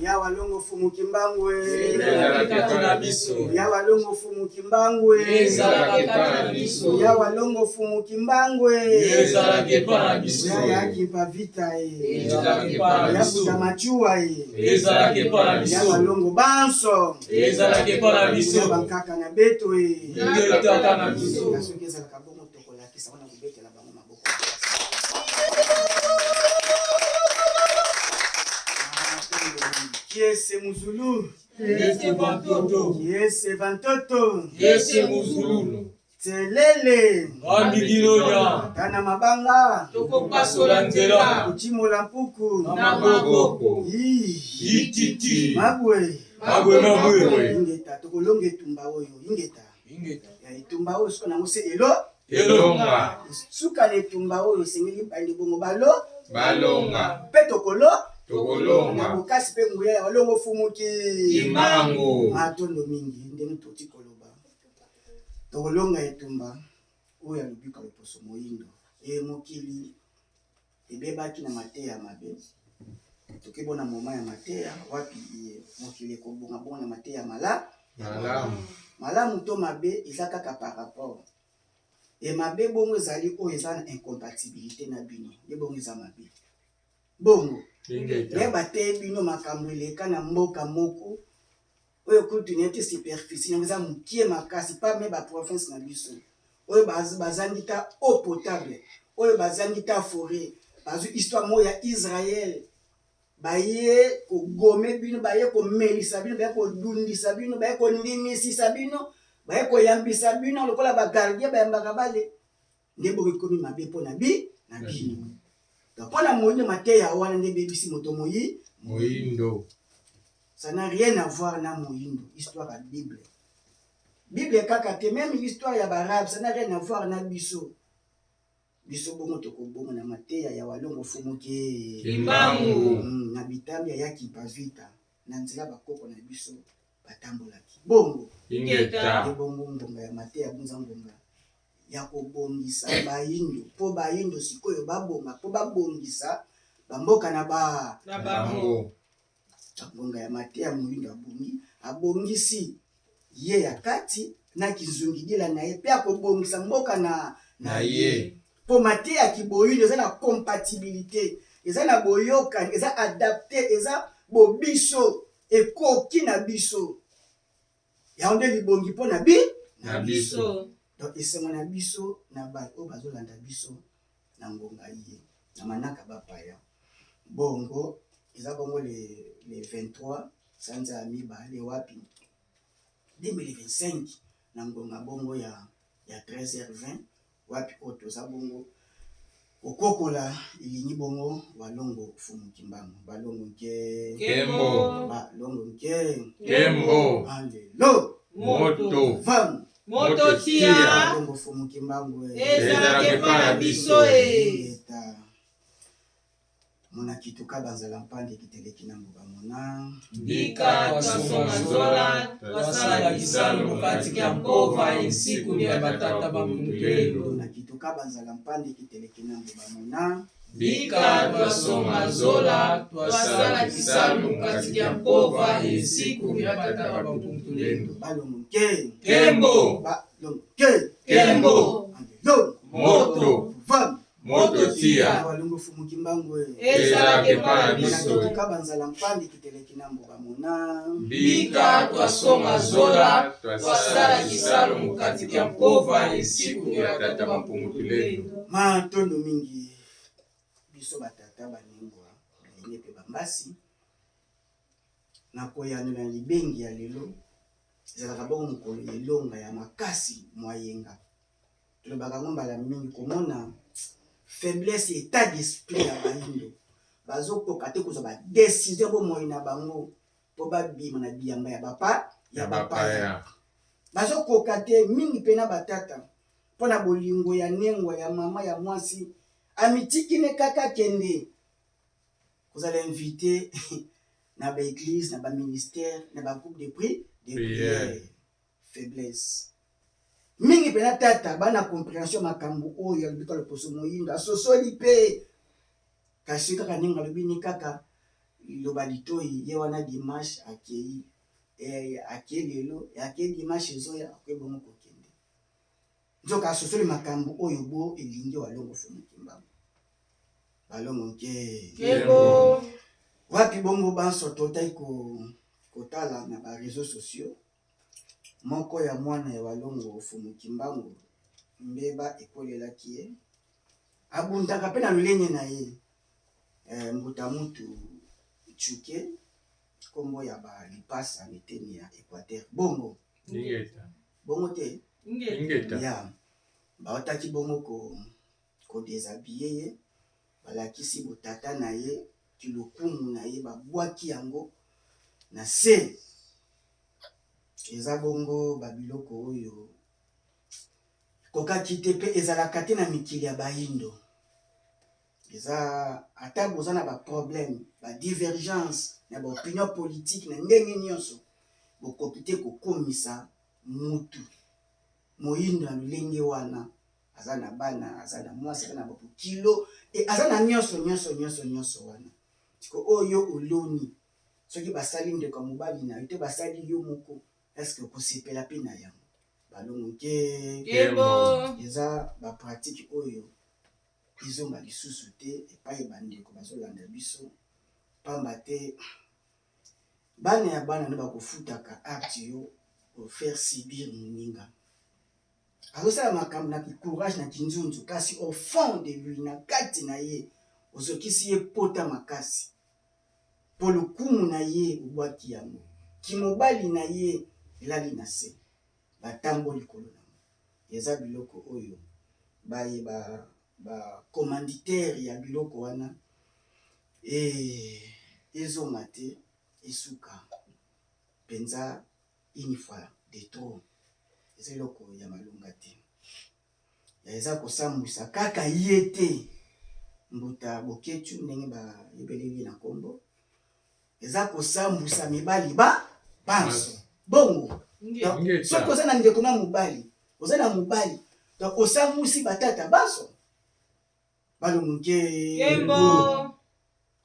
Ya walongo fumu kimbangu Ezalaka epa na biso. Ya walongo fumu kimbangu Ezalaka epa na biso. Ya walongo fumu kimbangu Ezalaka epa na biso. Ya ya kimpa vita e. Ezalaka epa na Ya biso. kuta machua e. Ezalaka epa na Ya biso. walongo banso. Ezalaka epa na biso. Ya bankaka na beto e. Ezalaka na biso. Na soki ezalaka bongo tokolakisa wana kobetela bango maboko. Kiese muzulu. Kiese vantoto. Kiese vantoto. Kiese muzulu. Telele. Bambikilonya. Tana mabanga. Tokopasola nzela. Kuchimola mpuku. Na maboko. Ii. Ititi. Mabwe. Mabwe mabwe. Ingeta tokolonga etumba oyo ingeta. Ingeta. Ya etumba oyo suka nango se elo. Elonga. Suka na etumba oyo esengeli bande bongo balo. Balonga. Mpe tokolo. Tokolonga. Na bokasi mpe nguya ya walongo fumuki. Kimbangu. Matondo mingi ndenge toti koloba. Tokolonga etumba oyo ya lobiko ya loposo moyindo. E mokili ebebaki na mateya mabe. Toki bona moma ya mateya wapi ye mokili ekobonga bongo na mateya mala Malamu. malamu to mabe eza kaka par rapport e mabe bongo ezali oyo eza na incompatibilité na bino nde bongo eza mabe bongo Ingeta. me bateye bino makambo eleka na mboka moko oyo kutu neti superficie yango eza mokie makasi pa me baprovince na biso oyo bazangi ta eau potable oyo bazangi ta forêt bazwi histoire moko ya Israël baye kogome bino baye komelisa bino baye kodundisa bino baye kondimisisa bino baye koyambisa bino lokola bagardien bayambaka bale nde bongo ekomi mabe mpo na bi na bino donc mpo na moyindo mateya wana nde ebebisi moto moyi Moyindo. Ça n'a rien à voir na moyindo histoire ya bible bible kaka te même histoire ya baarabe ça n'a rien à voir na biso biso bongo tokobongo na mateya ya walongo fumuke Kimbangu. Na bitambi ya yakipa vita na nzela bakoko na biso batambolaki bongo Ingeta. ebongo ngonga ya mateya bunza ngonga ya kobongisa bayindo mpo bayindo sikoyo babonga mpo babongisa bamboka na ba Na bango. ngonga ya mateya moyindo abongi abongisi ye ya kati na kinzungidila na ye mpe akobongisa mboka na Na ye. mpo mateya ya kiboyindo eza na compatibilité eza na boyokani eza adapte eza bobiso ekoki na biso yango nde libongi mpo na bi Na biso. Donc esengo na biso na bato oyo bazolanda biso na ngonga ye na manaka bapaya bongo eza bongo le 23 sanza ya mibale wapi 2025 na ngonga bongo ya 13h20 wapi oyo toza bongo kokokola elingi bongo walongo fumu kimbangu balongo nke Kembo. balongo nke Kembo. alelo Moto. vam Moto tia. balongo fumu kimbangu Ezalaka epa na biso e. Ingeta. Mona kituka banzala mpande kiteleki na mboka mona Bika twasonga zola twasala kisalu mukati kya mpova ensiku ya batata bamuntulendo. Mona kituka banzala mpande kiteleki na mboka mona Bika twasonga zola twasala kisalu mukati kya mpova ensiku ya batata bamuntulendo. Balongo nke Kembo. Balongo nke Kembo. Alelo Moto. Vam Moto tia. Walongo fumu kimbangu Ezalaka epa na Mona biso. kituka banzala mpande kiteleki na mboka mona Bika twasonga zola twasala kisalu mukati kya mpova ensiku ya batata bamuntulendo. Matondo mingi biso batata banengwa bilenge mpe bambasi na koyanola na libengi ya lelo ezalaka bongo mokolo ya elonga ya makasi mwayenga tolobaka yango mbala mingi komona faiblesse état d'esprit ya bayindo bazokoka te kozwa badécision bomoi na bango mpo babima na biyamba ya bapa ya bapaya bazokoka te mingi mpe na batata mpo na bolingo ya nengwa ya mama ya mwasi amitiki ne kaka kende kozala invité na baeglise na baministère na bagroupe de pri de prière faiblesse mingi mpe na tata bana compréhension makambo oyo alobi kaka loposo moyindo asosoli mpe kasi kaka ndenge alobi ni kaka liloba litoi ye wana dimanche akei eh, ake lelo ake dimanche ezoya akoki bongo kokende nzoka asosoli makambo oyo bo elingi walongo Mfumu Kimbangu balongo nke Kembo. Wapi bongo banso totaki kotala na ba reseaux sociaux moko ya mwana ya Walongo Mfumu Kimbangu mbeba ekwelelaki ye abundaka mpe na lolenge na ye eh, mbuta mutu Tshuke nkombo ya ba lipasa meteni ya Equateur bongo Ingeta. Bongo te. Ingeta. Ya baotaki bongo ko ko déshabiller ye, balakisi botata na ye, kilokumu na ye, babwaki yango na se. Eza bongo ba biloko oyo kokaki te mpe ezalaka te na mikili ya bayindo. Eza ata boza na ba problème, ba divergence na ba opinion politique na ndenge nyonso, bokoki te kokomisa mutu moyindo na lolenge wana. Aza na bana, aza na mwasi, aza na bokilo e aza na nyonso nyonso nyonso nyonso wana. Siko oyo oloni, soki basali ndeko ya mobali na yo te, basali yo moko, est-ce que okosepela mpe na yango? Balongo ke Kembo. Eza ba pratique oyo ezonga lisusu te epai bandeko bazolanda biso, pamba te bana ya bana nde bakofutaka acte yo ofaire subir moninga. Azosala makambo na courage na kinzunzu, kasi au fond de lui, na kati na ye, ozokisi ye pota makasi po lokumu na ye obwaki yango, kimobali na ye elali na se, batamboli likolo na yango. Eza biloko oyo baye ba commanditaire ya biloko wana e ezonga te, esuka mpenza une fois de trop. Eza eloko ya malonga te, eza kosambwisa kaka ye te mbuta Boketu ndenge bayebeleli na kombo, eza kosambwisa mibali ba banso bongo. Soki oza na ndeko na mobali, oza na mobali, donc osambwisi batata banso balongo nke. Kembo.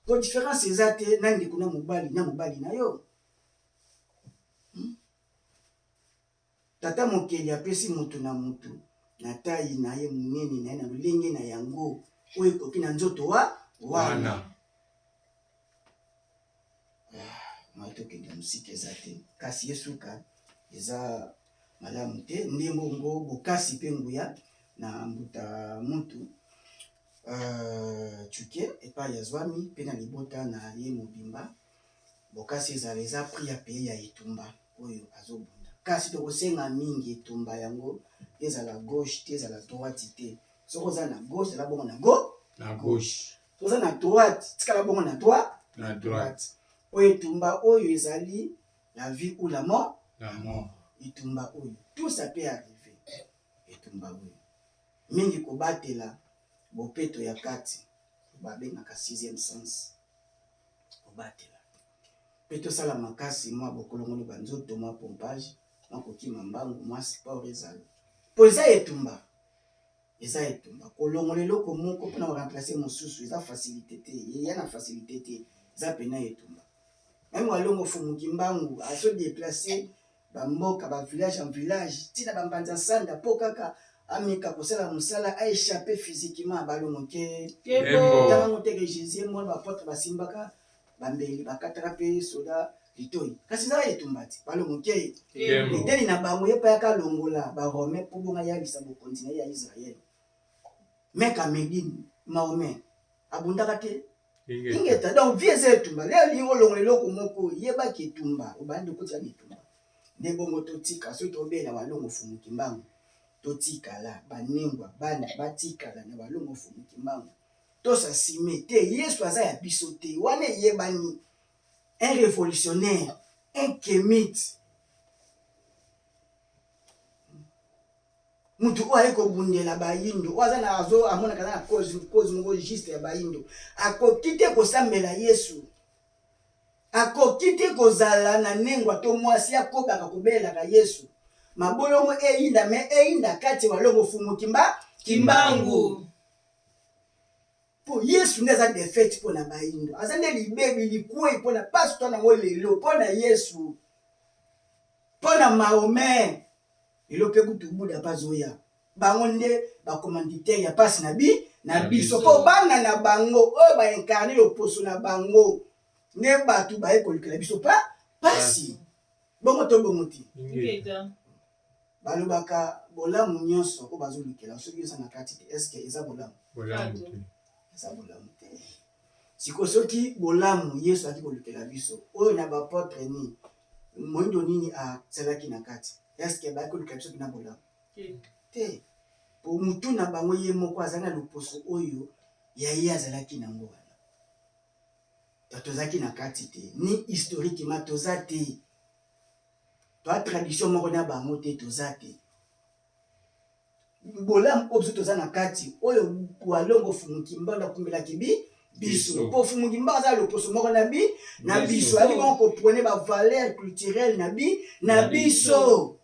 Po différence eza te na ndeko na mobali na mobali na yo. Tata mokeli apesi mutu na mutu na taille na ye, monene na ye, na lolenge na yango oyo ekoki na nzoto wa wana. Mai tokende mosika eza te, kasi esuka eza malamu te. Nde mbongo bokasi mpe nguya na mbuta mutu Tshuke epai ya zwami mpe na libota na ye mobimba. Bokasi ezala eza prix ya paye ya etumba oyo azobunda, kasi tokosenga mingi etumba yango ezala gauche te, ezala droite te. Soki oza na gauche, ezala bongo na go na gauche, soki oza na droite, tikala bongo na droite, na droite. Oyo etumba oyo ezali la vie ou la mort, la mort. Etumba oyo tout ça peut arriver. Etumba oyo mingi kobatela bopeto ya kati, babengaka sixième sens, kobatela mpe tosala makasi mwa bokolongoli banzoto, mwa pompage, mwa kokima mbangu, mwa sport ezala po eza etumba. Eza etumba kolongola eloko moko mpona koremplace mosusu, eza facilité te, eya na facilité te, eza pena etumba. Meme Walongo Mfumu Kimbangu azo déplacer bamboka, ba village en village, ntina bambanza nsanda mpo kaka ameka kosala mosala, aéchappe physiquement. Balongo ke ntango teke Jésus mwana baapôtre basimbaka bambeli, bakataka mpe soda litoi, kasi ezaka etumba ti. Balongo ke eteni na bango ye mpe ayaka longola baromain mpo bonga yalisa bokonzi na ye ya Israel. Meka Medine, Mahomet abundaka te. Ingeta. Donc vie eza etumba. Lelo olingi olongola eloko moko, yebaki etumba obandi okotisa na etumba nde bongo. Totika soki tobela Walongo Mfumu Kimbangu, totikala banengwa bana batikala na Walongo Mfumu Kimbangu, tosasime te Yesu aza ya biso te. Wana eyebani un révolutionnaire, un kémite, mutu oyo aye kobundela bayindo, oyo aza na azo amonaka aza na cause moko juste ya bayindo, akoki te kosambela Yesu, akoki te kozala na nengwa to mwasi akobaka kobelelaka Yesu. Mabolongo eyinda me eyinda kati Walongo Mfumu Kimbangu. Mpo Yesu nde aza defaite mpo na bayindo, aza nde libebi, likwei mpo na pasi to nango lelo mpo na Yesu, mpo na Mahomet lelo mpe kutu Buda mpe azoya. Bango nde ba commanditaire ya pasi na bi na biso, mpo bana na bango oyo ba incarne loposo na bango nde bato baye kolukela biso pa pasi. Bongo to bongo te? Balobaka bolamu nyonso oyo bazolukela soki oza na kati te, est-ce que eza bolamu? Bolamu te. Eza bolamu te. Sikoyo soki bolamu Yesu ayaki kolukela biso oyo na ba apotre ni moindo nini asalaki na kati, est-ce que bayaki kolukela biso mpena bolamu te? Po mutu na bango ye moko azali na loposo oyo ya ye azalaki nango wana. Donc tozalaki na kati te, ni historiquement toza te. Toa tradition moko na bango te, toza te. Bolamu oyo biso toza na kati, oyo Walongo Fumu Kimbangu akumbelaki bi biso. Po Fumu Kimbangu aza loposo moko na bi na biso. Ayaki bongo ko prôner ba valeurs culturelles na bi na biso.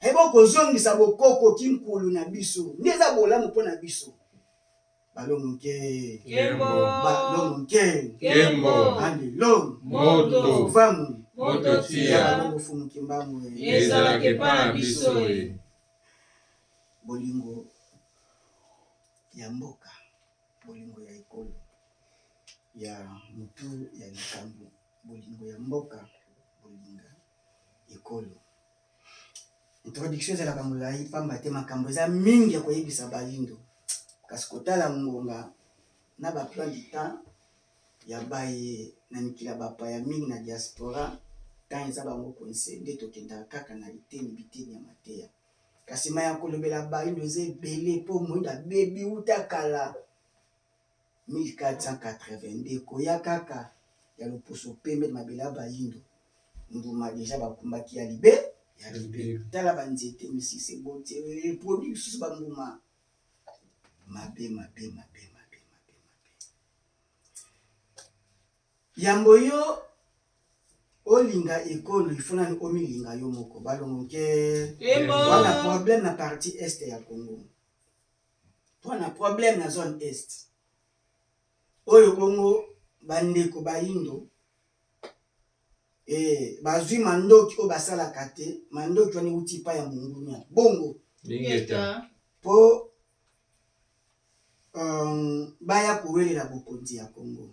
Ayaki bongo kozongisa bokoko kinkulu na biso. Nde eza bolamu mpo na biso. Balongo nke. Kembo. Balongo nke. Kembo. Alelo. Moto. Vamu. Moto tia. Balongo Fumu Kimbangu. Ezalaka epa na biso e. Bolingo ya mboka, bolingo ya ekolo, ya mutu ya likambo, bolingo ya mboka, bolinga ekolo. Introduction ezalaka molayi pamba te makambo eza mingi ya koyebisa bayindo, kasi kotala ngonga na ba plan du temps ya baye na mikili ya bapaya mingi na diaspora, temps eza bango coince nde tokendaka kaka na biteni biteni ya mateya. Kasi maye ya kolobela bayindo eza ebele po moyindo abebi wuta kala 1482 koya kaka ya loposo pembe na mabele ya bayindo, mbuma deja bakumbaki ya libe ya libe. Tala ba nzete misisa eboti eproduit lisusu ba mbuma mabe mabe mabe mabe mabe mabe. Yambo yo olinga ekolo il faut nanu omilinga yo moko balongo nke wana problème na partie est ya Congo wana problème na zone est oyo bongo bandeko bayindo eh, bazwi mandoki oyo basalaka te mandoki wana ewuti epai ya mongunia bongo mpo baya kowelela bokonzi ya Congo.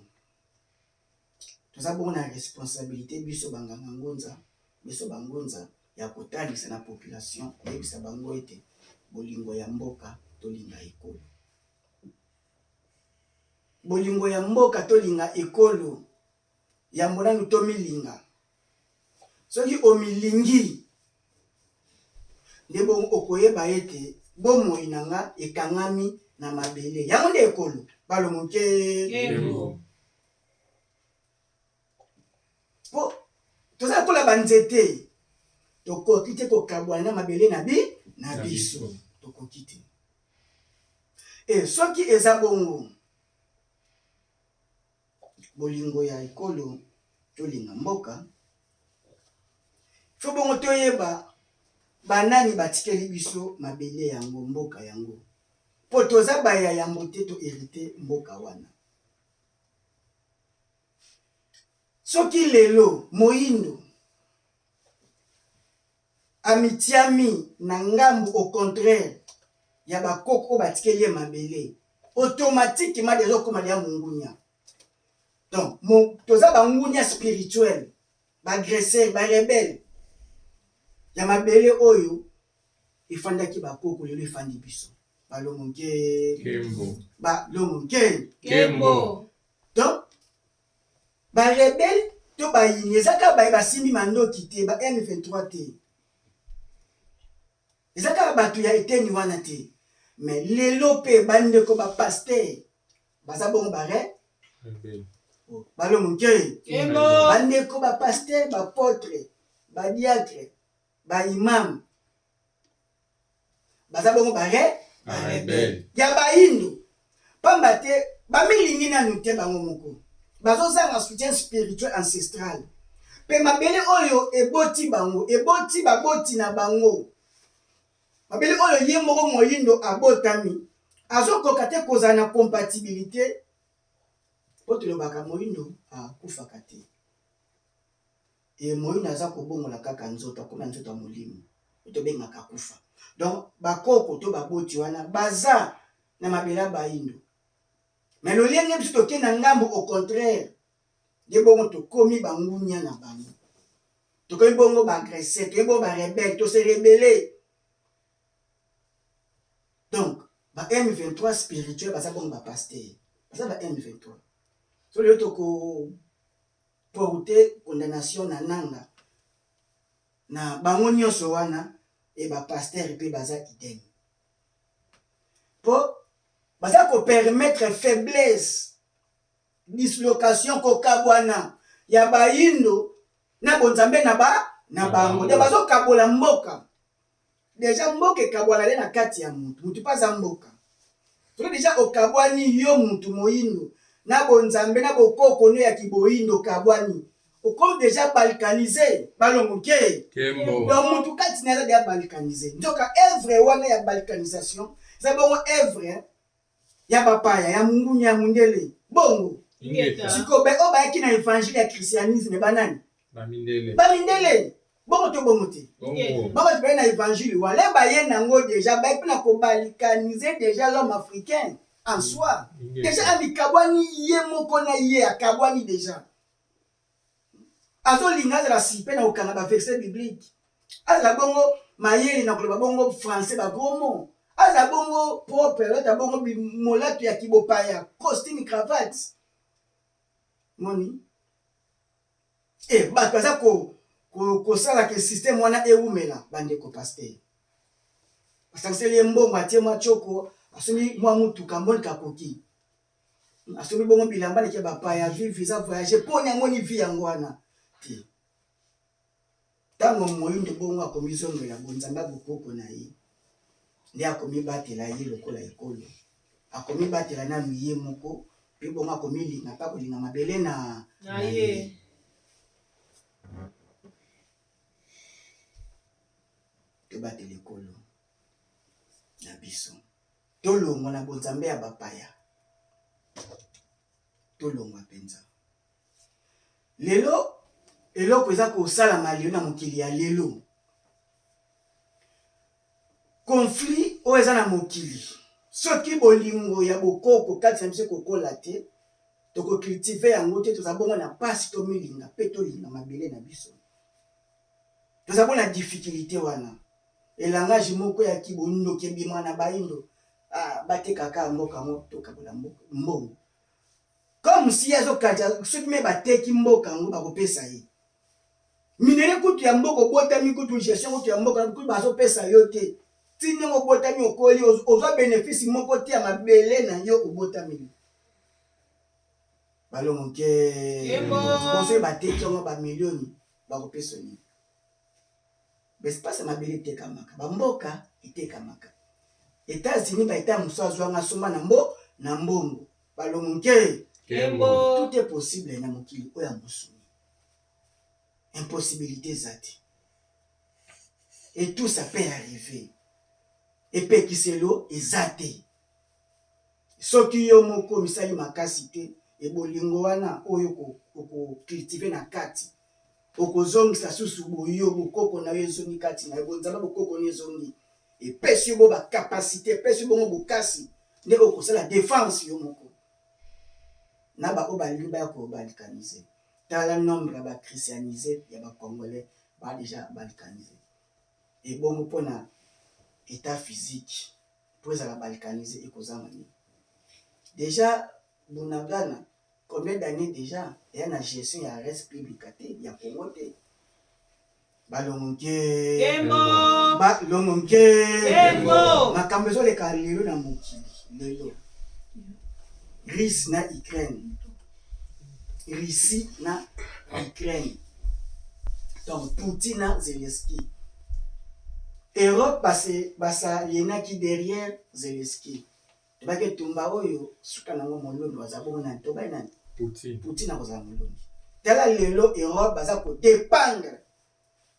Toza bongo na responsabilite biso ba nganga ngunza, biso ba ngunza ya kotalisa na population, koyebisa bango ete bolingo ya mboka tolinga ekolo. Bolingo ya mboka tolinga ekolo, yambo nanu tomilinga. Soki omilingi, nde bongo okoyeba ete bomoi na nga ekangami na mabele. Yango nde ekolo. Balongo nkembo. Po toza lokola ba nzete, tokoki te kokabwana na mabele na bi na biso. Tokoki te. E soki eza bongo, bolingo ya ekolo, tolinga mboka, faut bongo toyeba banani batikeli biso mabele yango, mboka yango, po toza ba ya yambo te to heriter mboka wana. Soki lelo moyindo amitiami na ngambu au contraire ya ba koko oyo batikeli ye mabele, automatiquement dejà okoma dejà mongunia. Donc toza ba ngunia spirituel, ba agresseur, ba rebelle ya mabele oyo efandaki ba koko lelo efandi biso. Balongo nke. Kembo. Balongo nke. Kembo. Donc ba rebelle to bayini eza kaka baye basimbi mandoki te, ba M23 te. Eza kaka bato ya eteni wana te. Mais lelo pe bandeko ba pasteur baza bongo ba re rebelle. Oh, balongo nke. Kembo. Bandeko ba pasteur, ba apotre, ba diacre, ba imam baza bongo ba re ba rebelle ya bayindo pamba te bamilingi nanu te bango moko bazozanga soutien spirituel ancestral pe mabele oyo eboti bango eboti baboti na bango mabele oyo ye moko moyindo abotami azokoka te kozala na compatibilite. Mpo tolobaka moindo akufaka te. E moindo aza kobongola kaka nzoto, akomi na nzoto ya molimo. Oyo tobengaka kufa. Donc bakoko to baboti wana baza na mabele ya baindo. Mais lolenge biso toke na ngambo au contraire, nde bongo tokomi bangunya na bango. Tokomi bongo ba agresseurs, tokomi bongo ba rebelles, to se rebeller. Donc ba M23 spirituel baza bongo ba pasteurs. Baza ba M23. So lelo toko porter condamnation na Nanga na bango nyonso wana e ba pasteurs pe baza idem. Po baza ko permettre faiblesse, dislocation, kokabwana ya bayindo na bonzambe na ba na bango. Donc bazo kabola mboka. Dejà mboka ekabwana nde na kati ya mutu, mutu pe aza mboka. Soki dejà okabwani yo mutu moyindo na bonzambe na bokoko no ya kiboyindo okabwani, okomi dejà balkanise, balongo ke. Kembo. Donc mutu kati naye aza dejà balkanise. Nzoka oeuvre wana ya balkanisation eza bongo oeuvre ya bapaya, ya mungunya, ya mundele. Bongo. Ingeta. Sikoyo ba oyo bayaki na evangile ya christianisme ba nani? Ba mindele. Ba mindele. Bongo to bongo te? Bongo. Ba bato baye na evangile wana, le baye nango dejà, baye pe na ko balkaniser dejà l'homme africain en soi. Ingeta. Dejà amikabwani ye moko na ye, akabwani dejà. Azolinga azala super na kokanga ba verset biblique. Azala bongo mayele na koloba bongo français ba gros mots. Azala bongo propre, alata bongo molato ya kibopaya, costume cravate. Moni? Eh, bato baza ko kosala ke système wana ewumela, bandeko pasteur. Basangiseli ye mbongo, atie mwa tshoko, asombi mwa mutuka, mboni kakoki. Asombi bongo bilamba leki ya bapaya, azwi visa voyage, poni amoni vie yango wana te. Tango moyindo bongo akomizongela bonzambe ya bokoko na ye, nde akomibatela ye lokola ekolo. Akomibatela nanu ye moko, mpe bongo akomilinga mpe akolinga mabele na Na ye. Tobatela ekolo na biso. Tolongwa na bonzambe ya bapaya. Tolongwa mpenza. Lelo eloko eza kosalama lelo na mokili ya lelo, conflit oyo eza na mokili, soki bolingo ya bokoko kati na biso ekokola te, toko cultiver yango te, toza bongo na pasi tomilinga pe tolinga mabele na biso. Toza bongo na difficulite wana. Elangage moko ya kibondoki ebimaka na bayindo, ah bateka kaka mboka yango tokabola mbongo. Comme si ye azo kanisa soki me bateki mboka yango bakopesa ye minerais kutu ya mboka obotami kutu gestion kutu ya mboka kutu bazopesa yo te ti ndenge obotami okoli ozwa benefice moko te ya mabele na yo obotameli balongo ke soki bateki yango ba milioni bakopesa nini ba espace ya mabele etekamaka ba mboka etekamaka Etats-Unis ba etat mosusu azwanga asomba na mbo na mbongo balongo nke Kembo. Tout est possible na mokili oyo ya mosuni impossibilite eza te et tout ça peut arriver epekiselo eza te soki yo moko omisali makasi te e bolingo wana oyo oko cultiver na kati okozongisa susu boyo bokoko na yo ezongi kati na yo bonzambe bokoko na yo ezongi Epesi yo bo ba capacite, epesi yo bongo bokasi nde okosala defense yo moko na ba oyo balingi baya ko balkaniser. Tala nombre ya ba christianise ya ba congolais ba dejà balkanise. Ebongo pona etat physique po ezala balkanise ekozanga nini? Dejà Bunagana combien d'annees dejà eya na gestion ya res publica te ya Congo te. Balongo nke. Kembo. Balongo nke. Kembo. Makambo ezoleka lelo na mokili lelo. Russie na Ukraine. Russie na Ukraine. Donc Poutine na Zelensky. Europe basalienaki derrière Zelensky. Tobaki etumba oyo suka nango molongi aza bongo nani? Tobaki nani? Poutine. Poutine akozala molongi. Tala lelo Europe baza ko dependre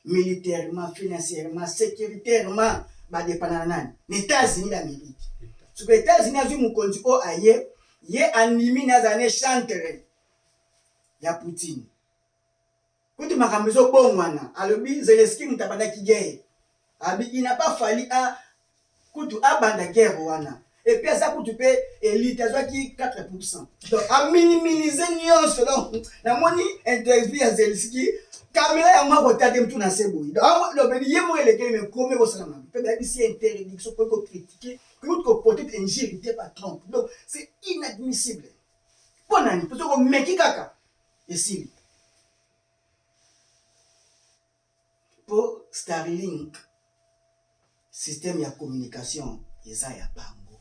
militairement, financièrement, securitairement ba dependana na nani? Na Etats-Unis d'Amerique. Soki Etats-Unis azwi mokonzi oyo aye Ye andimi na azala ne chantre ya Poutine. Kutu makambo ezo bongwana. Alobi Zelensky mutu abandaki guerre. Abi il n'a pas fallu a kutu abanda guerre wana. Et puis aza kutu pe elite azwaki 4%. Donc a minimiser nyonso. Donc namoni interview ya Zelensky kamera yango akota te mutu na se boye. Donc alobeli ye moko elekeli mais komi ekosala mabe. Pe bayebisi ye interdiction koki ko critiquer, koki ko porter injure te pa Trump. Donc c'est inadmissible. Mpo nani? Mpo soki omeki kaka esili. Po Starlink système ya communication eza ya bango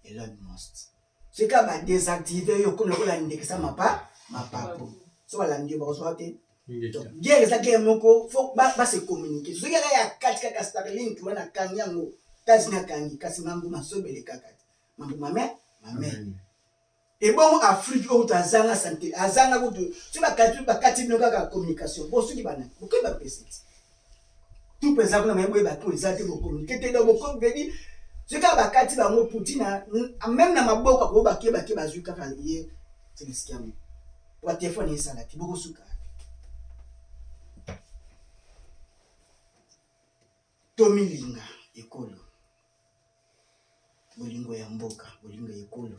Elon Musk. Soki kaka ba desactiver yo okomi lokola ndeke sa mapa mapapu. Soki balandi yo bakozwa te. Donc guerre eza guerre moko faut ba, ba se communiquer. Soki kaka ya kati kaka Starlink wana akangi yango, États-Unis akangi kasi mambo masobele kaka te. Mambo mame mame. Ebongo Afrique oyo kutu azanga sante azanga kutu soki bakati bakati bino kaka communication bosuki banani bokoki ba pese ti tout eza kuna maye boyeba to eza te bocommunique te donc bokomi vedi soki kaka bakati bango Poutine meme na maboko akoki bake bake bazwi kaka ye Zelensky yango ba telefone esala te bokosuka tomilinga ekolo Bolingo ya mboka, bolingo ya ekolo.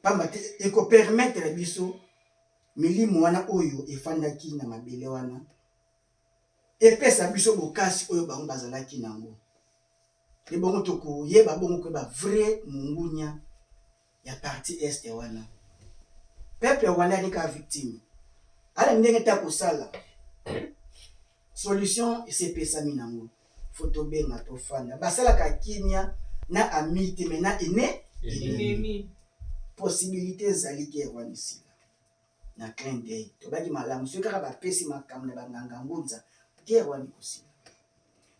Pamba te eko permettre biso milimo wana oyo efandaki na mabele wana epesa biso bokasi oyo bango bazalaki nango. Ebongo tokoyeba bongo koyeba vrai mungunya ya partie est wana. Peuple rwandais azali kaka victime. Ala ndenge te akosala. Solution esi epesami nango. Faut tobenga tofanda. Basalaka kimia na ami te mais na ene ennemi. Possibilité ezali guerre wana esila. Na clin d'œil. Tobaki malamu soki kaka bapesi makambo na banganga ngunza guerre wana ekosila.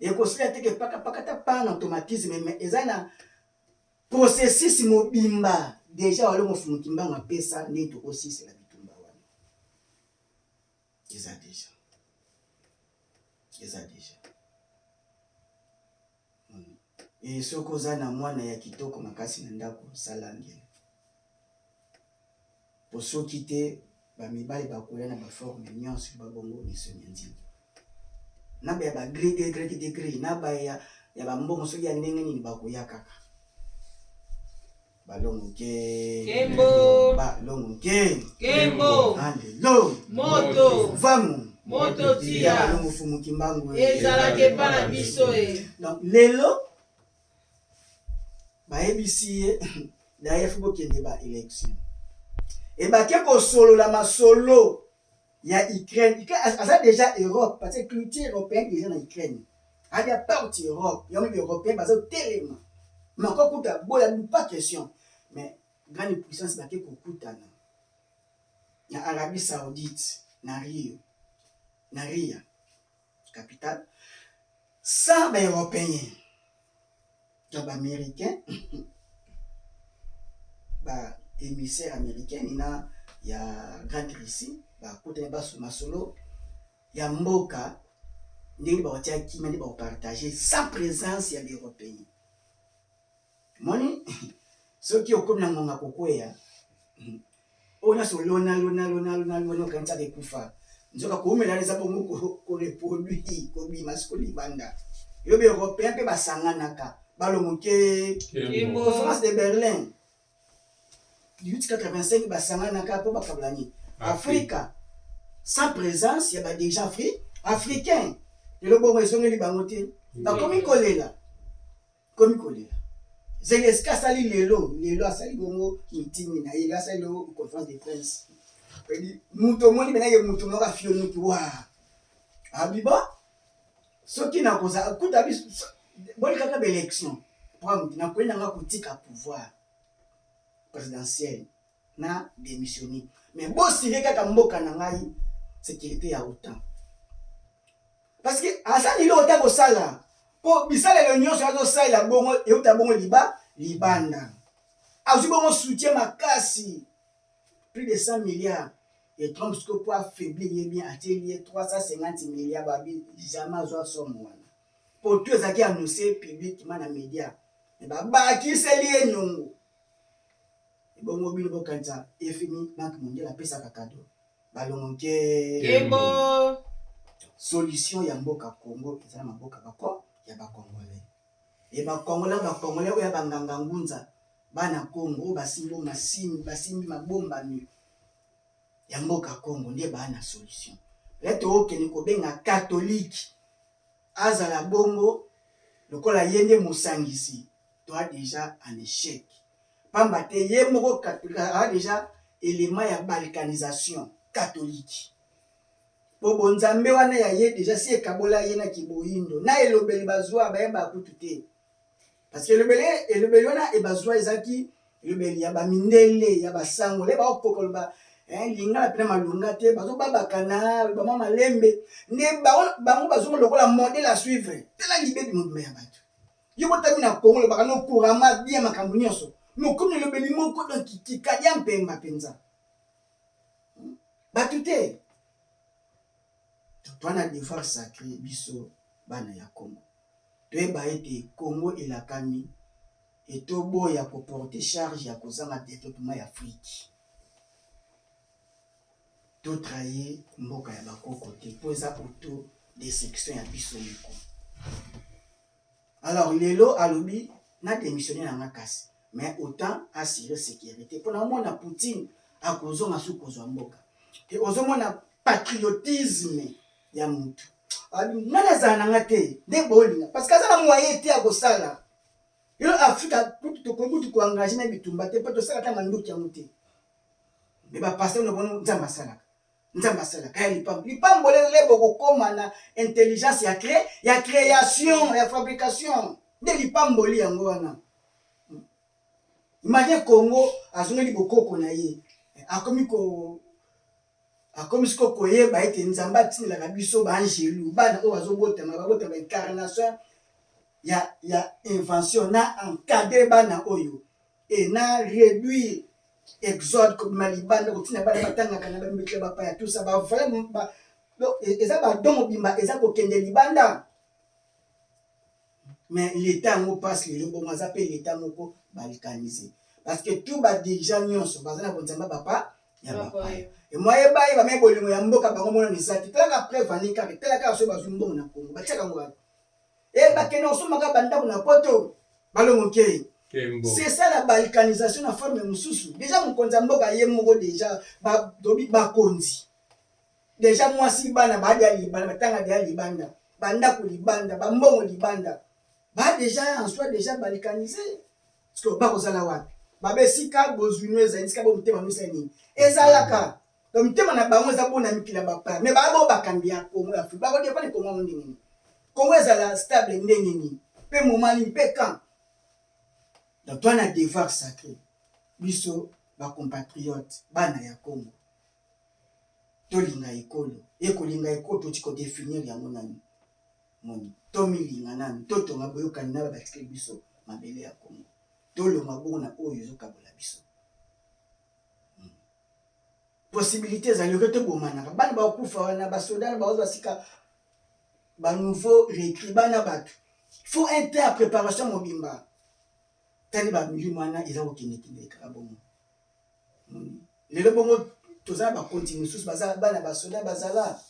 Ekosila te ke paka paka ta pa na automatisme mais eza na Processus mobimba dejà walongo Mfumu Kimbangu apesa ndenge tokosilisela bitumba wana eza dejà eza dejà e soki oza na mwana ya kitoko makasi na ndako sala ngele po soki te bamibali bakoya na baforme nyonso babongo misoni ya nzila na ba ya ba gris de gris de gris na ba ya ya ba mbongo soki ya ndenge nini bakoya kaka balongo ke Kembo. Balongo ke Kembo. Alelo Moto. Vamu Moto ya tia. balongo fumu kimbangu Ezalaka epa na biso e. Donc lelo bayebisi ye d'ailleurs faut bokende ba election ebake kosolola masolo ya Ukraine. Ukraine aza dejà Europe parce que culture européenne dejà na Ukraine. Adia parti Europe, yango ba européen bazo telema. Mako kuta boya pas question. Mais grande puissance bake kokutana na Arabie Saoudite na Rio na Ria capitale sans ba européens donc ba américains ba émissaire américain na ya grande Russie bakutani baso masolo ya mboka ndenge bakotia kimia nde bakopartage sans présence ya baeuropéen moni soki okomi na ngonga kokweya oyo nyonso olona lona lona lona lona okanisaka ekufa nzoka koumela eza bongo koreproduire kobima siko libanda yo baeuropéen mpe basanganaka balongo ke conférence de Berlin 1885 basanganaka mpo bakabola nini Afrika sans présence ya badirigeant afri africain lelo bongo ezongeli bango te bakomi kolela komi kolela Zelensky asali lelo lelo asali bongo meeting na ye lelo asali lelo conférence de presse moto omoni bena ye moto moko afionuki wa abiba soki nakozala kuta biso boni kaka baélection problème nakoki nanga kotika pouvoir présidentiel na démissionner mais bosire kaka mboka na ngai sécurité ya OTAN parce que aza lelo ota kosala mpo bisalelo nyonso azosalela bongo euta bongo liba libanda azwi bongo soutien makasi plus de 100 milliards et Trump sikoyo mpo affaiblir ye bien atieli ye 350 milliards babi jamais azwa somme wana mpo tout ezalaki annoncé publiquement na média mais babakiseli ye nyongo. Ebongo bino bokanisa FMI, Banque mondiale apesaka cadeau? Balongo nke. Kembo. Solution ya mboka Congo eza na maboka bako ya ba Congolais. E ba Congolais, ba Congolais oyo ya ba nganga ngunza, bana Congo oyo basimbi masimi, basimbi mabombami ya mboka Congo nde ba na solution. Peut-être okende kobenga catholique azala bongo lokola ye nde mosangisi, toi déjà en échec. Pamba te ye moko catholique aza déjà élément ya balkanisation catholique. Po bonzambe wana ya ye dejà si ekabola ye na kiboyindo na elobeli bazua bayebaka kutu te. Parce que elobeli elobeli wana ebazua ezalaki elobeli ya ba mindele ya ba sango le bakokoka koloba hein, lingala pena malonga te, bazobabakana ba mwa malembe nde bango bango bazonga lokola modèle à suivre. Tala libebi mobimba ya bato. Yo botami na Congo lobaka no couramment bien makambo nyonso, mais okomi na elobeli moko donc kikadia mpemba penza. Bato te. Toa na devoir sacre biso bana ya Congo. Toyeba ete Congo elakami et toboya ko porter charge ya kozanga developpement ya Afrique. To trahir mboka ya bakoko te po eza auto destruction ya biso moko. Alors lelo alobi na demissionner na nga kasi mais autant assurer securite po na omona Poutine akozonga su kozwa mboka te. Ozomona patriotisme ya mutu alobi nga nazala na nga te nde bolinga parce que aza na moyen te ya kosala. Lelo Afrika kutu tokoki kutu ko engager na bitumba te po tosala ata manduki yango te. Mais ba pasteur na bango Nzambe asalaka. Nzambe asalaka ya lipambo. Lipambo lele bokokoma na intelligence ya cré, ya création, ya fabrication. Nde lipamboli yango wana. Imagine Congo azongeli bokoko na ye. Akomi ko akomi siko koyeba ete Nzambe atindelaka biso ba angelu, bana oyo bazobotama, babotama incarnation ya ya invention na encadrer bana oyo et na réduire exode kobima libanda kotinda bana batangaka na bamikili bapaya tout ça ba vrai ba, eza ba don mobimba eza kokende libanda. Mais l'État yango passe lelo bongo aza pe l'État moko balkanisé parce que tout ba dirigeants nyonso baza na bonzamba bapa ya bapaya et moi yeba yeba me bolingo ya mboka bango mona eza te. Talaka preuve ani kaka, tala kaka soki bazwi mbongo na Congo batiaka yango wapi? E bakende kosomba kaka bandako na poto balongo nkei. C'est ça la balkanisation na forme mosusu. Déjà mokonzi ya mboka ye moko déjà ba tobi bakonzi. Déjà mwasi bana ba dia libanda, batanga dia libanda, bandako libanda, ba mbongo libanda. Ba déjà en soi déjà balkanisé. Parce que bakozala wapi? Ba besika bozwi no ezali sika bo motema no esali nini? Ezalaka. Donc mitema na bango eza bona mikili ya bapaya. Mais ba bo bakambi ya Congo ya Afrique. Bako dépendre Congo yango ndenge nini? Congo ezala stable ndenge nini? Pe moment nini? Pe quand? Donc toi na devoir sacré biso ba compatriotes bana ya Congo tolinga ekolo e kolinga ekolo toti ko definir yango nani moni tomilinga nani totonga boyokani na batikeli biso mabele ya Congo tolonga bongo na oyo ezokabola biso. Possibilité ezali oke tobomanaka bana bakufa wana basoda na baozwa sika ba nouveau recrue bana bato faut un temps ya préparation mobimba tali ba milimo wana eza kokendekende kaka bongo lelo bongo toza na bakonzi mosusu baza bana basoda bazala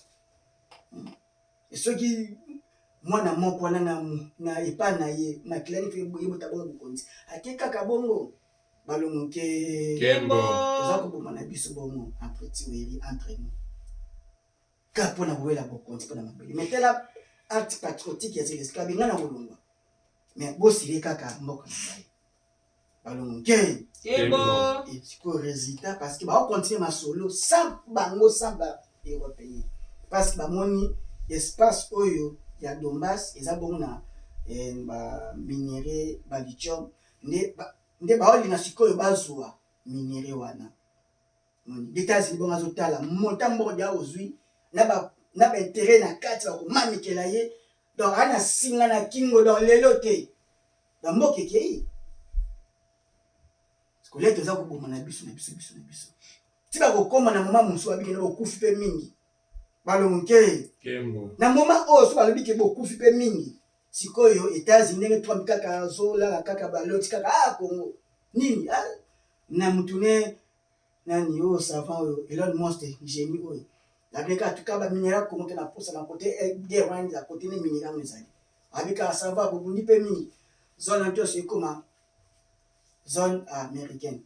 soki mwana moko wana na, na epai na ye makila nini ebota bongo bokonzi ake kaka bongo balongo ke Kembo. Toza koboma na biso bongo entre tiweri entre nous kaka mpo na kowela bokonzi mpo na mabele. Mais tala acte patriotique ya Zelensky abenga na kolongwa mais bosile kaka mboka na ngai balongo ke Kembo. Et sikoyo résultat parce que bakocontinue masolo sans bango sans ba européen parce que bamoni espace oyo ya Donbass eza bongo na eh, ba minerai ba lithium nde ba, nde baolinga sikoyo bazwa minerai wana. Etats-Unis bongo azotala montant mbongo dia ozwi na ba na ba intérêt na kati bakomamikela ye donc ana singa na kingo donc lelo te ba mboka ekei kolia toza koboma na biso na biso biso na biso ti bakokoma na moma mosusu babiki na bokufi mpe mingi balongo ke na moma oyo so balobi ke bokufi mpe mingi sikoyo Etats-Unis ndenge Trump kaka azolala kaka baloti kaka ah Congo nini ah. Na mutu ne nani oyo savant oyo Elon Musk génie oyo abika en tout cas ba minerais Congo te na posa na côté eh, guerre wana eza côté ne minerais yango ezali abika ça va bobundi pe mingi zone wana nyonso ekoma zone américaine.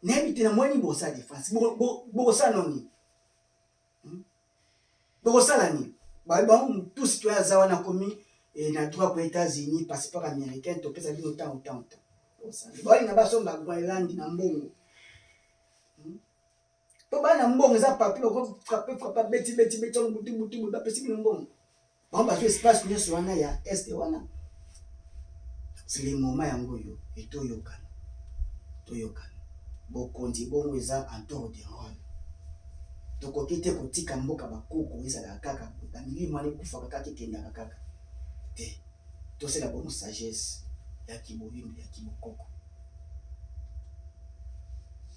Nayebi te namoni bosala defense bokosala nao nini? Hmm? Bokosala nini? Bango tout citoyen aza wana akomi eh, na droit ko États-Unis, passeport américain, topesa bino ntango ntango ntango balinga basomba Groenland na mbongo, Po bana mbongo eza papier, bako frappe frappe, beti beti beti yango butu butu butu, bapesi bino mbongo. Bango bazwi espace nyonso wana ya est wana. C'est le moment yango oyo etoyokana toyokana. Bokonzi bongo eza en tour de rôle. Tokoki te kotika mboka bakoko ezalaka kaka bamilimo wana ekufaka kaka ekendaka kaka te. Tosala bongo sagesse ya kiboyimbi ya kibokoko.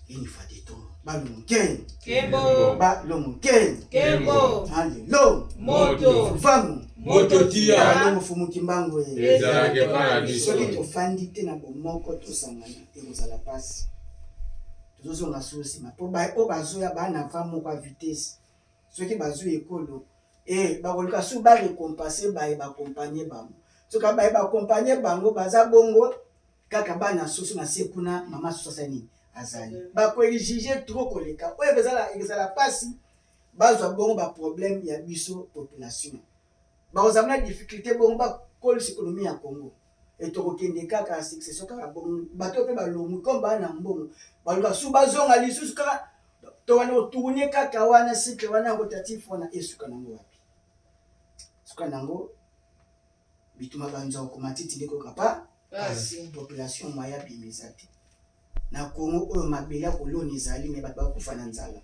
Une fois de trop. Balongo ken. Kembo. Balongo ken. Kembo. Alelo. Moto. Vangu. Moto tia. Balongo fumu kimbangu. Ezalaka epai na biso. Soki tofandi te na bomoko tosangana ekozala pasi. Tozozonga sous nsima po oyo bazoya baa na va moko ya vitesse. Soki bazwi ekolo e bakoluka su ba récompenser baye ba accompagner bango. Soki baye ba accompagner bango baza bongo kaka bana soso na se kuna, mama soso asali nini? Azali bakoexige trop koleka oyo ekozala pasi bazwa bongo ba problème ya biso population. Bakozala na difficulté bongo bakolisa économie ya Congo. E tokokende kaka succession kaka bongo, bato mpe balongwi comme baa na mbongo baluka su bazonga lisusu kaka tobanda kotourne kaka wana cycle wana rotatif wana. Esuka nango wapi? Suka nango bituma banzoko matiti nde koyoka pa pasi. Population moya bima eza te na Congo oyo. Mabele ya kolona ezali, me bato bakufa na nzala.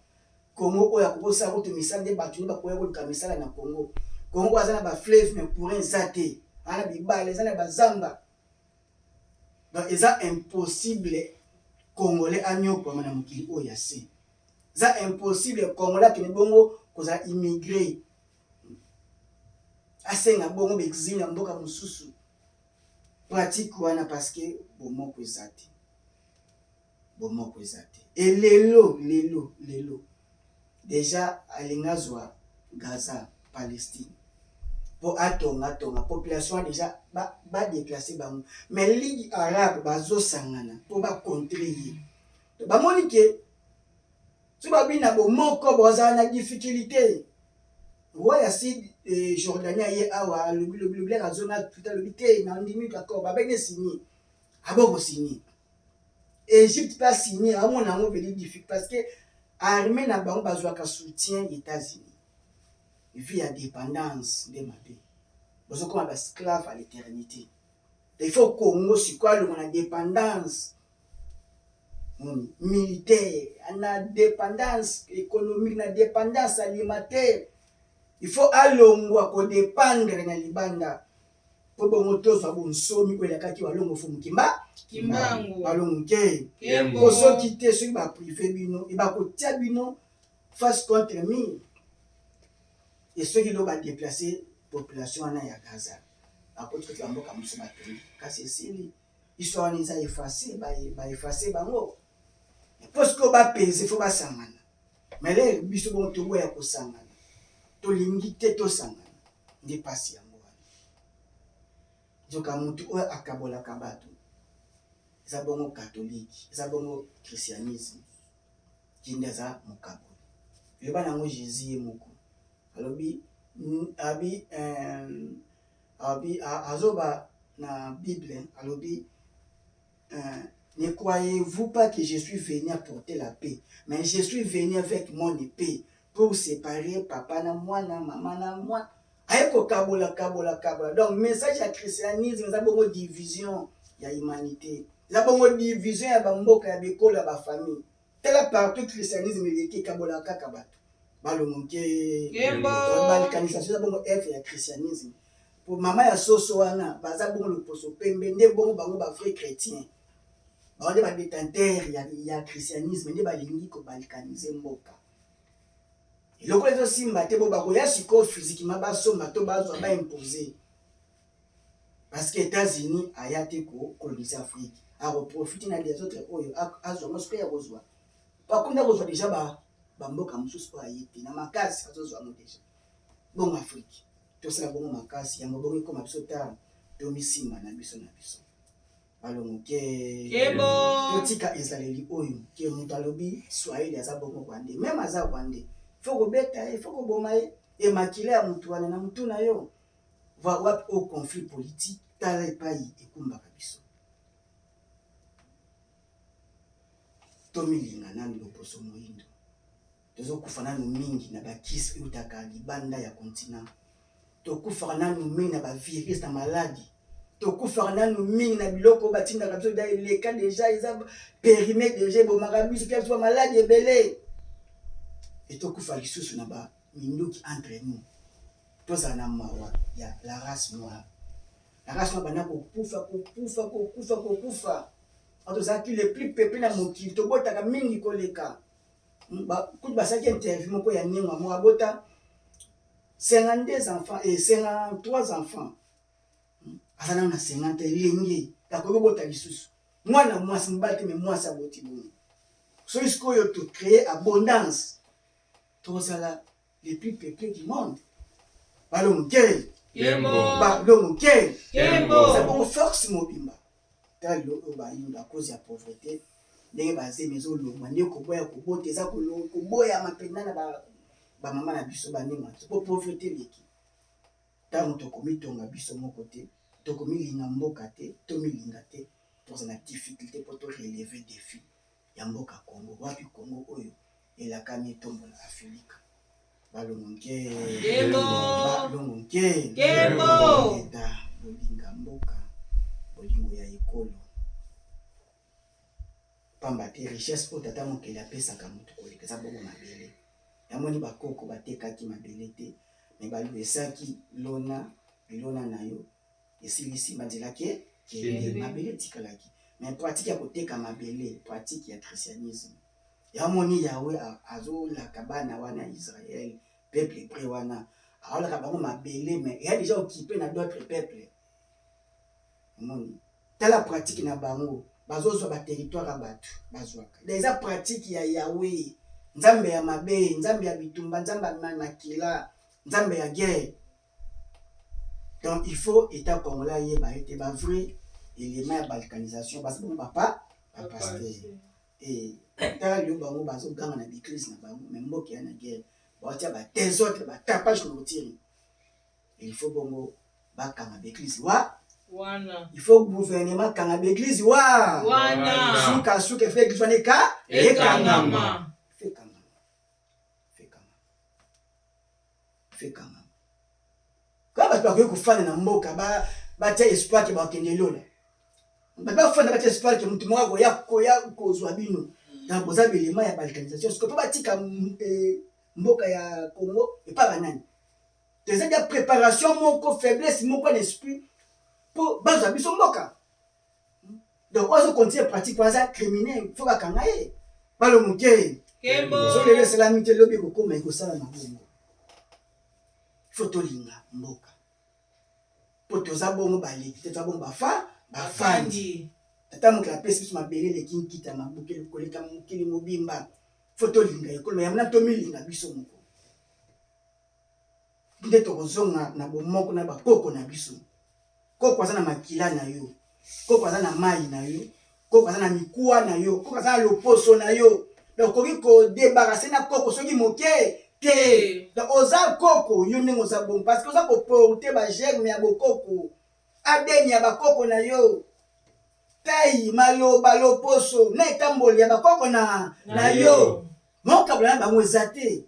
Congo oyo akokosala kutu misala nde bato nde bakoya koluka misala na Congo. Congo oyo aza na bafleuve, mais courant eza te, aza na bibale, eza na bazamba. Donc eza impossible Congolais anyokwama na mokili oyo ya se. Eza impossible Congolais akende bongo kozala immigré, asenga bongo baexil na mboka mosusu, pratique wana, parce que bomoko eza te, bomoko eza te. E lelo lelo lelo déjà alingi azwa Gaza, Palestine, mpo atonga tonga population déjà badéplace bango, mais Ligue arabe bazosangana mpo bacontre ye. Bamoni ke so babina bomoko bozala na difficulté. Roi ya sud eh, Jordanie aye awa, alobi lobi lobi, azonga tuta, alobi te nandimi d'accord, babengi signe, aboko signe. Égypte mpe asigne, amona yango veli difficile parce que armée na bango bazwaka soutien États-Unis. Vie ya dépendance nde mabe, bozokoma baesclave à l'éternité. Il faut Congo sikoyo alonga na dépendance militaire, na dépendance économique, na dépendance alimentaire. Il faut alongwa kodépendre na libanda mpo bongo tozwa bonsomi oyo elakaki Walongo Fumu Kimba. Kimbangu. Balongo ke Kembo. Po soki te, soki baprive bino e bakotia bino face contre mur. E soki lo badéplace population wana ya Gaza, bakoti koti bamboka mosusu batongi, kasi esili, histoire wana eza efface, baefface bango. Mpo sikoyo bapese, fo basangana. Mais lere biso bongo toboya kosangana, tolingi te tosangana, nde mpasi yango wana. Nzoka motu oyo akabolaka bato eza bongo catholique, eza bongo christianisme. Ye nde aza mokaboli. Eloba nango Jésus ye moko, alobi abi azoba na Bible, alobi: "Ne croyez-vous pas que je suis venu apporter la paix, mais je suis venu avec mon épée pour séparer papa na mwana, mama na mwana." Aye kokabola kabola kabola. Donc message ya christianisme eza bongo division ya humanité, eza bongo division ya bamboka, ya bikolo, ya bafamille. Tala partout christianisme eleki, ekabolaka kaka bato. Balongo ke. Kembo. Balkanisation eza bongo œuvre ya christianisme. Po mama ya soso wana baza bongo loposo pembe nde bongo bango bavrai chrétien, bango nde badétenteur ya christianisme, nde balingi kobalkanize mboka. Eloko ezosimba te, bo bakoya sikoyo physiquement basomba to bazwa baimpose, parce que États-Unis aya te kokolonize Afrique. Akoprofite na desordre oyo azwa yango soki ya kozwa. Po akomi na kozwa dejà ba bamboka mosusu oyo aye te na makasi azozwa yango dejà. Bongo Afrique tosala bongo makasi yango bongo ekoma biso tard tomisimba na biso na biso. Balongo ke Kembo. Totika ezaleli oyo ke moto alobi Swahili aza bongo Rwandais. Meme aza Rwandais, faut kobeta ye, faut koboma ye. E makila ya moto wana na mutu na yo. Va wapi oyo conflit politique tala epai ekumbaka biso. Tomilinga nanu loposo moyindo. Tozokufa nanu mingi na ba kisi eutaka libanda ya continent. Tokufaka nanu mingi na ba virus na maladi. Tokufaka nanu mingi na biloko oyo batindaka biso da eleka deja eza perime deja ebomaka biso tia biso ba maladi ebele. Et tokufa lisusu na ba minduki entre nous. Tozala na mawa ya la race noire. La race noire banda kokufa kokufa kokufa kokufa. Awa tozalaki le plus peuple na mokili tobotaka mingi koleka. Kutu basalaki interview moko ya Nengwa moko abota 52 enfants et 53 enfants. Aza nanu na 50 elenge akoki kobota lisusu. Mwana mwasi mobali te mais mwasi aboti bongo. Soki sikoyo to créer abondance tokozala les plus peuplés du monde. Balongo ke. Kembo. Balongo ke. Kembo. Eza bongo force mobimba. Tala lelo oyo bayindo à cause ya pauvreté ndenge bazemi ezolongwa nde koboya kobota eza koboyama mpenza na bamama na biso baninga na biso mpo pauvreté eleki. Ntango tokomitonga biso moko te, tokomilinga mboka te, tomilinga te, tokozala na difficulté mpo to relever defi ya mboka Congo. Wapi Congo oyo elakami etombola Afilika? Balongo nke. Kembo. Balongo nke. Kembo. Eta bolinga mboka, bolingo ya ekolo. Pamba te richesse oyo tata mokeli apesaka moto koleka eza bongo mabele. Yamoni bakoko batekaki mabele te, mais baluesaki lona bilona na yo esilisi banzela ke kende mabele etikalaki. Mais pratique ya koteka mabele, pratique ya christianisme. Yamoni Yahweh azolaka bana wana Israël, peuple hébreu wana, aolaka bango mabele mais eya déjà occupé na d'autres peuples. Omoni tala pratique na bango bazozwa ba territoire ya bato bazwaka. Eza pratique ya Yahweh, nzambe ya mabe, nzambe ya bitumba, nzambe ya makila, nzambe ya guerre. Donc il faut état congolais ayeba ete ba vrai élément ya balkanisation baza bongo bapa ba pasteur. Et tala lelo bango bazoganga na bicrise na bango mais mboka ya na guerre baotia ba désordre ba tapage na otiri. Il faut bongo bakanga b'eglise wa wana. Il faut gouvernement kanga b'eglise wa wana. Suka suka il faut église wana eka ekangama. Fait kangama. Fait kangama. Fait kangama. Quand bato bakoki kofanda na mboka ba batia espoir ke bakende lola. Bato bafanda batia espoir ke moto moko akoya koya kozwa bino. Donc boza belema ya balkanisation. Sikoyo mpo batika mboka ya Congo epa banani. Eza dia préparation moko faiblesse moko na esprit po bazwa biso mboka. Donc ozo continuer pratique wana aza criminel, faut bakanga ye. Balongo ke. Kembo. So lelo esalami te lobi ekokoma ekosalama bongo. Faut tolinga mboka. Po toza bongo baleki te, toza bongo bafa bafandi. Tata mokili apesi biso mabele eleki nkita mabuke koleka mokili mobimba. Faut tolinga ekolo yango na tomilinga biso moko. Nde tokozonga na bomoko na bakoko na biso. Koko aza na makila na yo, koko aza na mayi na yo, koko aza na mikuwa na yo, koko aza na loposo na yo. Donc okoki ko debarrasser na koko soki moke te. Donc oza koko yo ndenge oza bongo parce que oza ko porter ba germes ya bokoko, ADN ya bakoko na yo, taille, maloba, loposo na etamboli ya bakoko na na yo. Mokabola na bango eza te.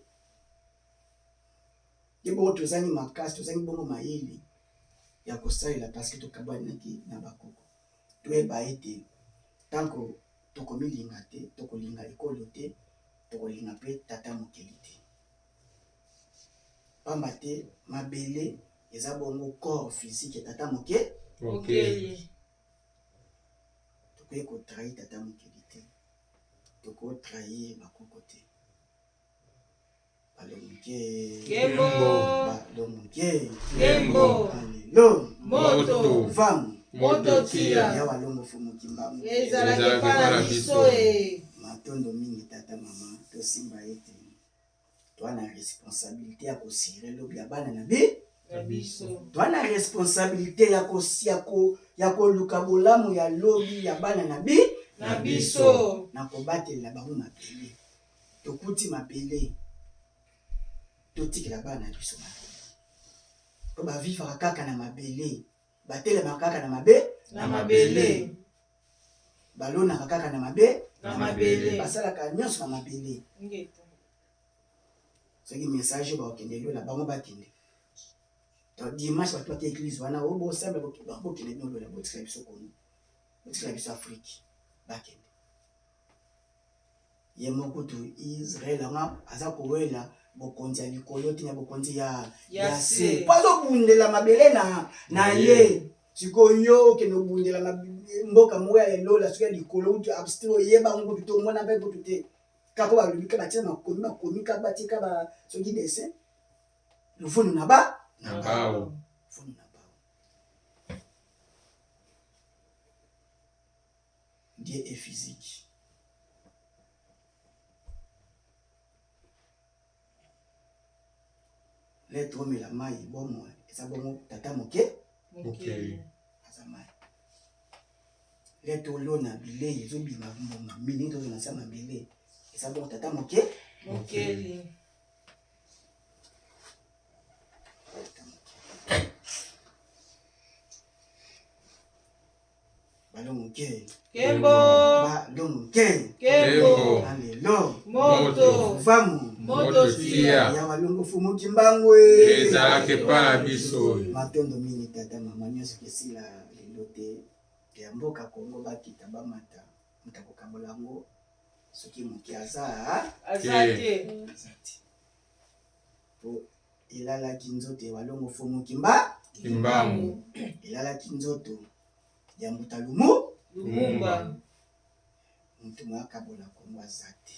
Nde bongo tozangi makasi, tozangi bongo mayele ya kosalela parce que tokabwanaki na bakoko. Toyeba ete tant que tokomilinga te, tokolinga ekolo te, tokolinga mpe tata mokeli te. Pamba te mabele eza bongo corps physique ya tata moke mokeli. Tokoki kotrahir tata mokeli te, tokotrahir bakoko te. Balongo Kembo. Balongo Kembo. Alelo. Moto. Vam. Moto tia. Ya Walongo Mfumu Kimbangu. Ezalaka epa na biso e. Matondo mingi tata mama, tosimba ete toa na responsabilite ya kosire lobi ya bana na bi na biso. Toa na responsabilite ya ko ya ko ya koluka bolamu ya lobi ya bana na bi na biso. Na kobatela bango mabele. Tokuti mabele, totikela bana na biso mabele. Po ba vivaka kaka na mabele, batelemaka kaka na mabe na mabele. Balonaka kaka na mabe na mabele. Basalaka nyonso na mabele. Ngeta. Soki message bakokende lola, bango bakende. Donc dimanche bato bake église wana, oyo bosambela, bokende bino lola, botikela biso Congo, botikela biso Afrique, bakende. Ye moko kutu Israël yango aza kowela bokonzi ya likolo te na bokonzi ya ya se. Po azobundela mabele na na ye. Sikoyo yo okende obundela mboka moko ya lola, soki ya likolo kutu abstrait oyeba yango kutu te, omona mpe kutu te. Kaka po balobi ka batia makomi, bakomi ka batika ba soki dessin luvunu na ba na bao. Luvunu na bao. Dieu est physique. Lettre omela mai bomoi eza bongo tata moke mokeli aza mai. Lettre olona bilei ezobima mbuma mingi tozona sa mabele eza bongo tata moke mokeli. Tata moke. Balongo ke. Kembo. Balongo ke. Kembo. Alelo. Moto. Famu. Moto tia. Ya Walongo Mfumu Kimbangu e. Ezalaka epa na biso. Matondo mingi tata mama, nyonso kesila lelo te. Ya mboka Kongo bakita bamata, moto akokabola yango soki moke aza aza te. Aza te. Po elalaki nzoto ya Walongo Mfumu Kimba Kimbangu. Elalaki nzoto ya Mbuta Lumu Lumumba. Moto moyo akabola Kongo aza te.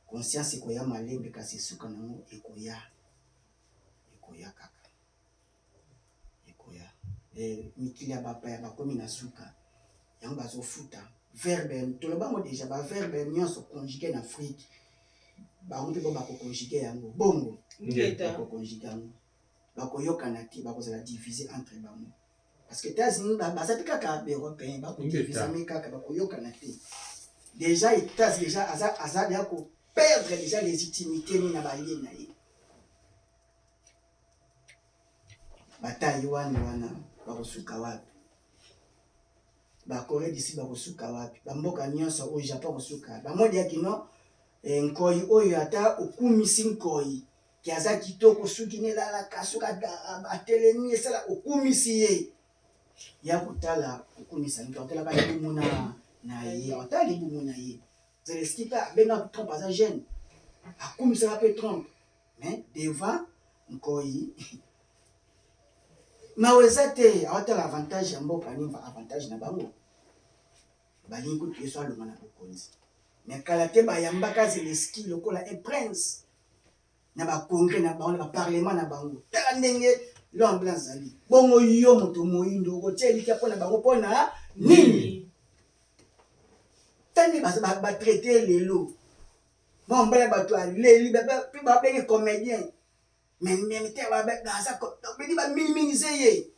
Conscience ekoya malembe, kasi esuka nango ekoya. Ekoya kaka. Ekoya. Mikili ya bapaya bakomi na suka. Yango bazofuta. Verbe, tolobango déjà, ba verbe nyonso conjugué na Afrique. Bango mpe bo bakoconjugué yango. Bongo. Ngeta. Bakoconjugué yango. Bakoyokana te, bakozala divisé entre bango. Parce que États-Unis baza te kaka ba-européen, bakodivisame kaka, bakoyokana te. Déjà États déjà aza aza ya ko perdre déjà légitimité ni na balie na ye. Batayi wana wana bakosuka wapi? Ba Corée du Sud bakosuka wapi? Ba mboka nyonso oyo Japon kosuka. Bamodi ya kino nkoi oyo ata okumisi nkoi ki aza kitoko, soki nelalaka, soki atelemi esala okumisi ye. Ya kotala kokumisa moto atalaka libumu na ye, atala libumu na ye. Zelensky mpe abengaka Trump aza jeune, akumisaka mpe Trump, mais devant nkoi mawa eza te. Aotala avantage ya mboka nini, avantage na bango. Balingi kutu Yesu alonga na bokonzi, mais kala te bayambaka Zelensky lokola un prince na bacongrès na bango, na baparlement na bango. Tala ndenge l'homme blanc azali bongo. Yo moto moyindo okotia elikya mpona bango mpona nini? Tani batraite lelo mwa mbala bato aleli mpe babenge comédien, mais te aza baminimize ye.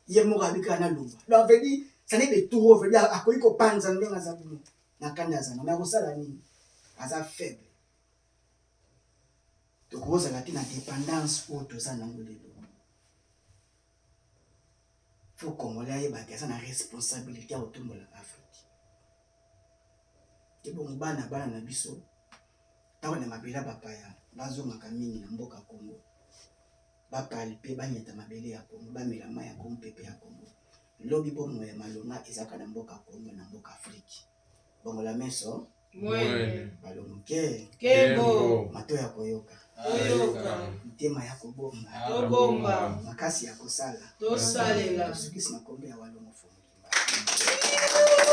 Ye moko abikaka na longwa. Donc veut dire ça n'est de trop, veut dire akoki kopanza ndenge aza bongo na kanda aza na, mais akosala nini? Aza faible. Tokozala te na dépendance oyo toza nango lelo. Faut Congolais ayebaki aza na responsabilité ya kotombola Afrique te. Bongo bana bana na biso ntango na mabele ya bapaya bazongaka mingi na mboka Congo, bapalpe, banyata mabele ya Congo, bamela mai ya Congo, mpepe ya Congo. Lobi bomoi ya malonga ezalaka na mboka Congo, na mboka Afrique. Bongola meso. Mwene. Balongo ke. Kembo. Mato ya koyoka. Toyoka. Mitema ya kobomba. Tobomba. Makasi ya kosala. Tosalela. Tosukisi na kombo ya Walongo Mfumu Kimbangu.